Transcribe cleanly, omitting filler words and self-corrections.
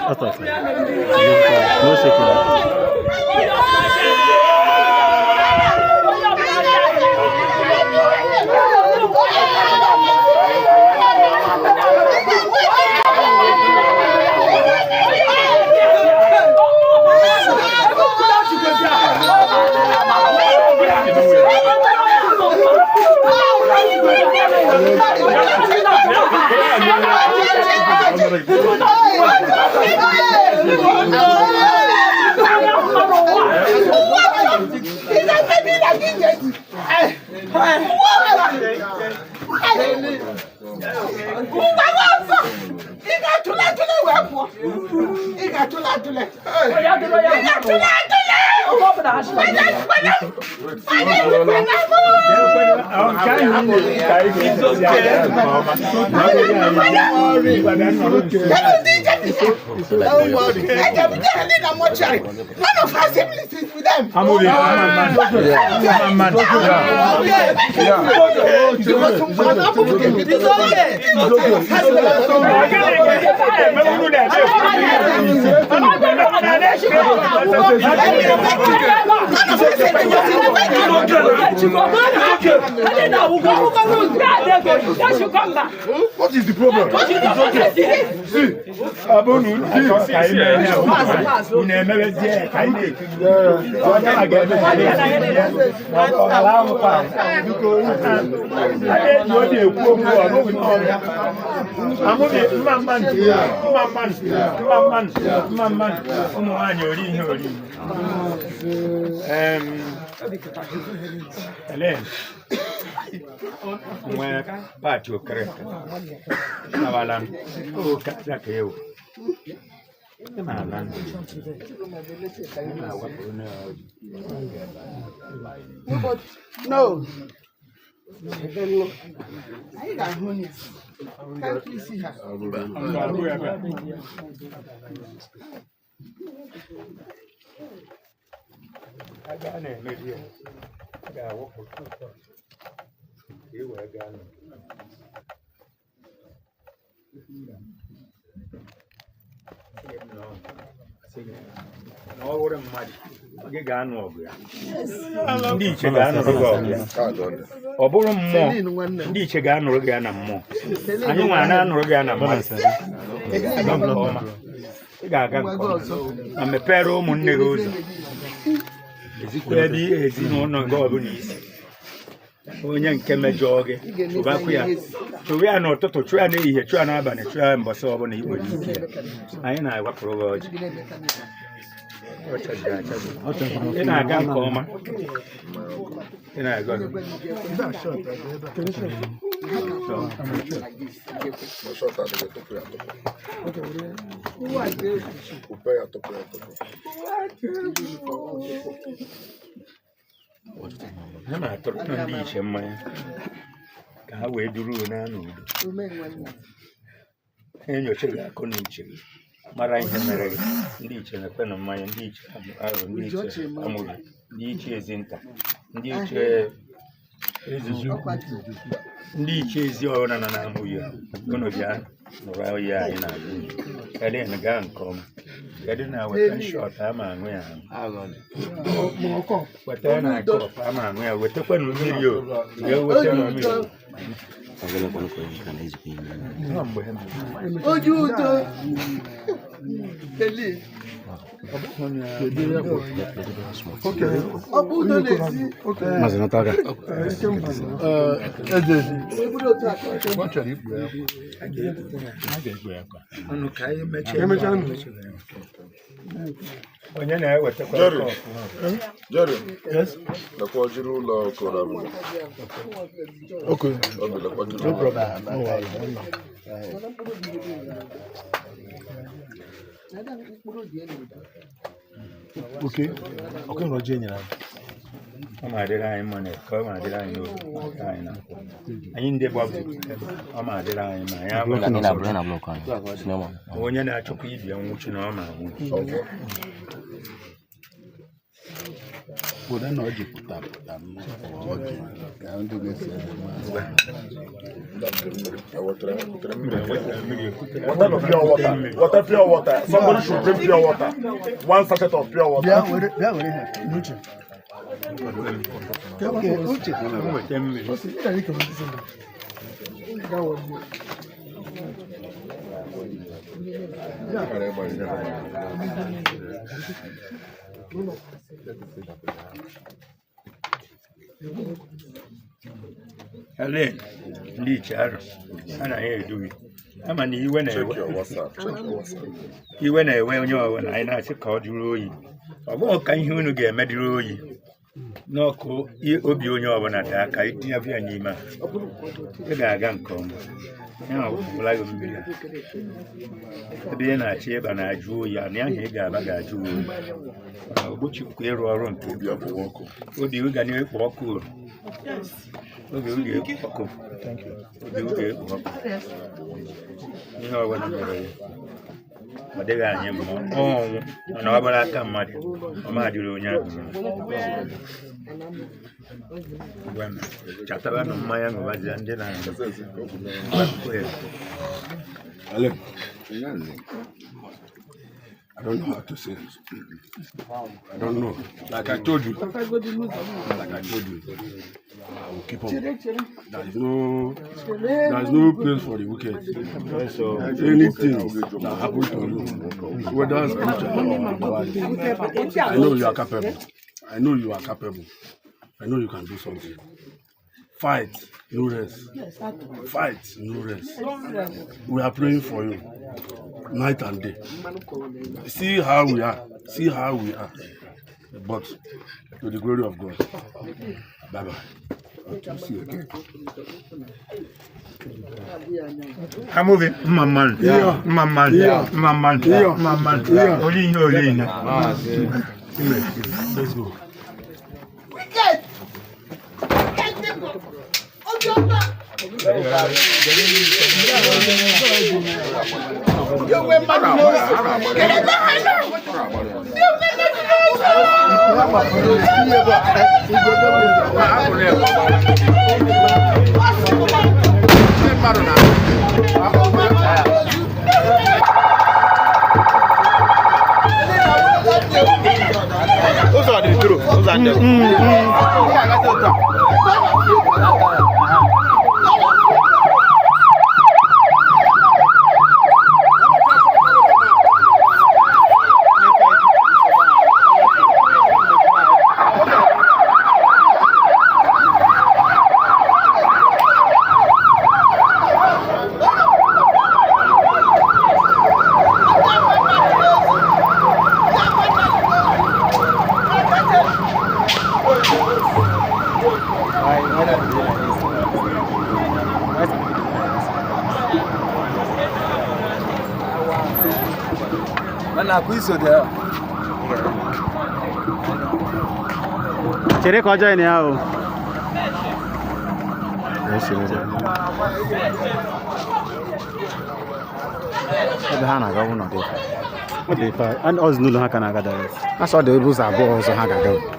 No shaking. What is the problem? Mwen pati yo kret avalan o kaza ke yo avalan no I got honey. Can't you see her? Ndị iche ga-anụrụ gị ọgụ ya. Ọ bụrụ mmụọ ndị iche ga-anụrụ gị ya na mmụọ. Anyị nwa na-anụrụ gị ya na mmadụ. Ị ga-aga nke ọma ma mepere ụmụnne gị ụzọ. Ebe ezinụlọ gị ọbụla isi. Onye nke mejọọ gị chụbakwu ya. Chụwa ya n'ụtụtụ, chụwa ya n'ehihie, chụwa ya n'abalị, chụwa ya mbọsị ọbụla i nwere ike. Anyị na-ewepụrụ gị ọjị. Ị na-aga nke ọma. Ị na-aga ha na-atụrụ ndị iche mmanya ka ha wee duru na n'udo. Enyocha gị akụ na uche gị mara ihe mere gị. Ndị iche na-ekwe na mmanya, ndị iche arụ, ndị iche amụrụ, ndị iche ezinta, ndị iche ezuzu, ndị iche ezi ọhụrụ na na-amụghị ya. Unu bịa nụrụ oyi anyị na-agụ kedụ na gaa nke ọma. Kedụ na weta shọt ama aṅụ ya aṅụ, weta na kọp ama aṅụ ya, wetakwanụ mmiri o weta na mmiri. Ojú tó tẹ̀lé. Ọ̀pọ̀ tó lè sí. Mazinataga. Onye na-ewetakwa Jerry, lekwa jiri ụlọ kọrọ abụọ. Okay. No problem. Okay. Okay, no Jenny. ọ ma-adịrị anyị mma na ka ọ ma-adịrị anyị n'oge anyị na anyị ndị gbabụ ọ ma-adịrị anyị ma anyị abụghị onye na-achọkwa ibi nwụchi na ọ ma nwụ Water pure water. Somebody should bring pure water. 1 sachet of pure water. Ale ndị iche arụ a na ya edughị ama na iwe na-ewe onye ọbụla anyị na-asị ka ọ dịrị oyi ọ bụghị ka ihe unu ga-eme dịrị oyi n'ọkụ obi onye ọbụla daa ka itinye ya n'ime ị ga-aga nke ọma ya ọbụla gị mmiri ebe ị na-achị ịba na-ajụ oyi ana ahụ ị ga-aba ga-ajụ oyi ogbochikwa ịrụ ọrụ nke obi ga na-ekpo ọkụ oge oge ọkụ oge oge ekpo ọkụ ihe ọbụla mere ya ọ dịghị anyị mma ọnwụ mana ọ bụla aka mmadụ ọ madịrị onye ahụ chatara na mmanya ṅụbazi ndị na-ahụ I don't know how to say it. I don't know. Like I told you. I will keep on. There is no place for the wicked. So anything that happens to you, whether spiritual or otherwise, I know you are capable. I know you are capable. I know you can do something. Fight, no rest. Fight, no rest. We are praying for you, night and day. See how we are. See how we are. But to the glory of God. Bye bye. Until see you again. I'm moving. Mamman. Let's go. Those are the truth. Those are the Chere ka ọjọọ ya o. Ebe ha na-aga ụlọ dị. Ọ dị fa, and ọzọ n'ụlọ ha ka na-aga direct. Asọ dị ụzọ abụọ ọzọ ha ga-aga.